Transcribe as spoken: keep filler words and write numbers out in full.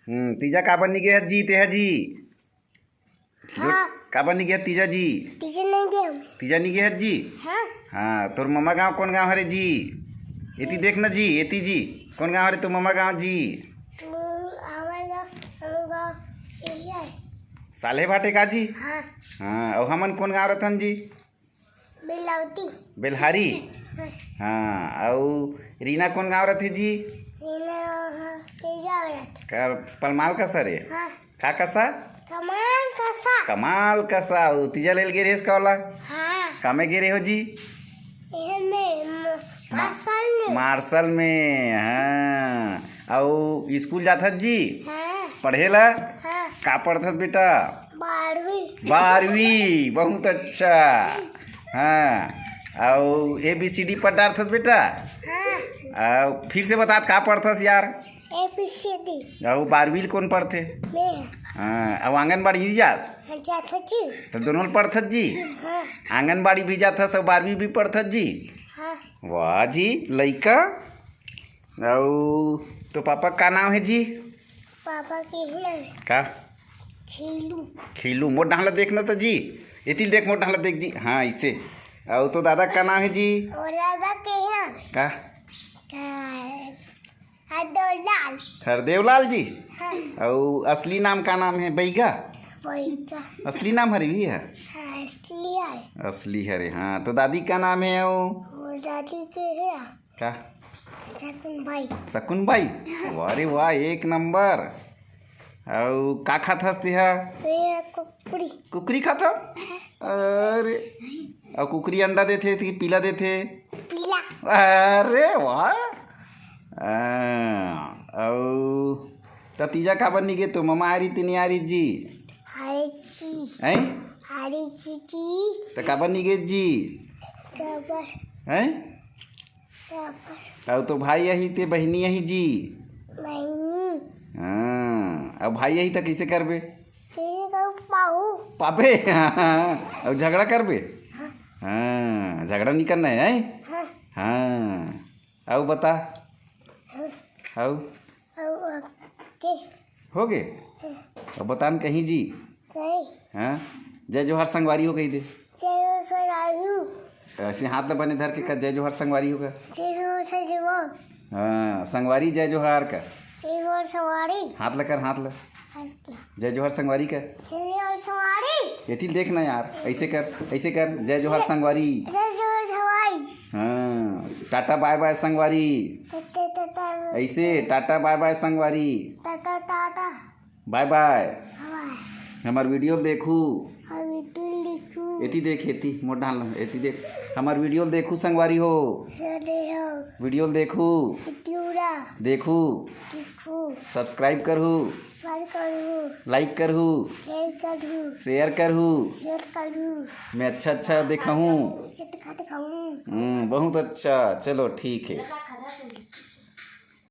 हम्म, तीजा काबर नी गे हस जी, तेहा जी? हाँ। काबर नी गे हस तीजा जी? तीजा नहीं गए हम। तीजा नी गे हस जी? हाँ। हाँ, तोर ममा गाँव कोन गाँव हरे जी? एती देख ना जी, एती जी। कोन गाँव हरे तोर ममा गाँव जी? तो हमारे गाँव, हम गाँव यही है। साल्हे भाटे का जी? हाँ। हाँ, अउ हमन कोन गाँव रथन जी? बेलौती। बेलहारी? हाँ। हाँ, अउ रीना कोन गाँव रथे जी? रीना, हाँ, के गाँव रथे? कर पलमाल कसा रे? हाँ। का कसा? कमाल कसा। कमाल कसा। अउ तीजा ले ल गे रेहेस का ओला? हाँ। कामे गे रेहो जी? एहमे, म-, मा-, मार्शल में। मार्शल में, हाँ। अउ स्कूल जाथस जी? हाँ। पढ़े ला? हाँ। का पढ़थस बेटा? बारहवीं। बारहवीं, बहुत अच्छा। हाँ, अउ A B C D पढ़ डारथस बेटा? हाँ। अउ फिर से बता, का पढ़थस यार? A B C D। अउ बारहवीं ल कोन पढ़थे? मैं। हाँ, अउ आंगनबाड़ी भी जास? हाँ, जाथस जी। त दोनों ल पढ़थस जी? हाँ। आंगनबाड़ी भी जाथस अउ बारहवीं भी पढ़थस जी? हाँ। वाह जी, लइका। अउ तो पापा का नाम हे जी? पापा के हे ना? का? खेलू। खेलू, मोर डाहन ला देख ना त जी। एती ल देख, मोर डाहन ला देख जी। हाँ, अइसे। अउ तो दादा का नाम हे जी? और दादा के हे ना? का? का? हरदेवलाल। हरदेवलाल जी? हाँ। अउ असली नाम का नाम हे? बैगा? बैगा। असली नाम हरे भी हे? हाँ, असली हरे। असली हरे, हाँ। तो दादी का नाम हे अउ? और दादी के हे? का? शकुन बाई। शकुन बाई? वाह रे वाह, एक नंबर। अउ का खाथस तेहा? ये कुकरी। कुकरी खाथस? अरे, अउ कुकरी अंडा देथे कि पीला देथे? पीला। अरे वाह। आ, अउ त तीजा काबर नी गे तो ममा आ रही, तेनी आ रही जी? हरे जी। हैं? हरे जी जी। त काबर नी गे जी? काबर? हैं? काबर? अउ तो भाई आही ते बहिनी आही जी? बहिनी। हाँ, अउ भाई आही त कइसे करबे? कइसे करू पाहू? पाबे? अउ झगड़ा करबे? हाँ। हाँ, झगड़ा नी करना हे, हैं? हाँ। हाँ। अउ बता। हाँ। अउ? अउ, अ, के? हो गे? हाँ। अउ बता न कहीं जी। कहीं। हाँ? जय जोहार संगवारी हो कहि दे। जय जोहार संगवारी हो। अइसे हाथ ला बने धर के कर, जय जोहार संगवारी हो कर। जय जोहार संगवारी। हाँ, संगवारी जय जोहार कर। जय जोहार संगवारी। हाथ ला कर, हाथ ला। हाथ ला। जय जोहार संगवारी कर। जय जोहार संगवारी। एती ल देख ना यार, अइसे कर, अइसे कर, जय जोहार संगवारी। जय जोहार संगवारी। हाँ, टाटा बाय बाय संगवारी। टाटा, टाटा। अइसे, टाटा बाय बाय संगवारी। टाटा, टाटा। बाय बाय। बाय। हमर video ल देखू। हमर video ल देखू। एती देख, एती, मोर डाहन ल, एती देख। हमर video ल देखू संगवारी हो। अरे हो। Video ल देखू। Video ला। देखू। देखू। Subscribe करहू। Subscribe करहू। Like करहू। Like करहू। Share करहू। Share करहू। मैं अच्छा अच्छा देखाहूँ। अच्छा अच्छा देखाहूँ। हम्म, बहुत अच्छा। चलो, ठीक हे।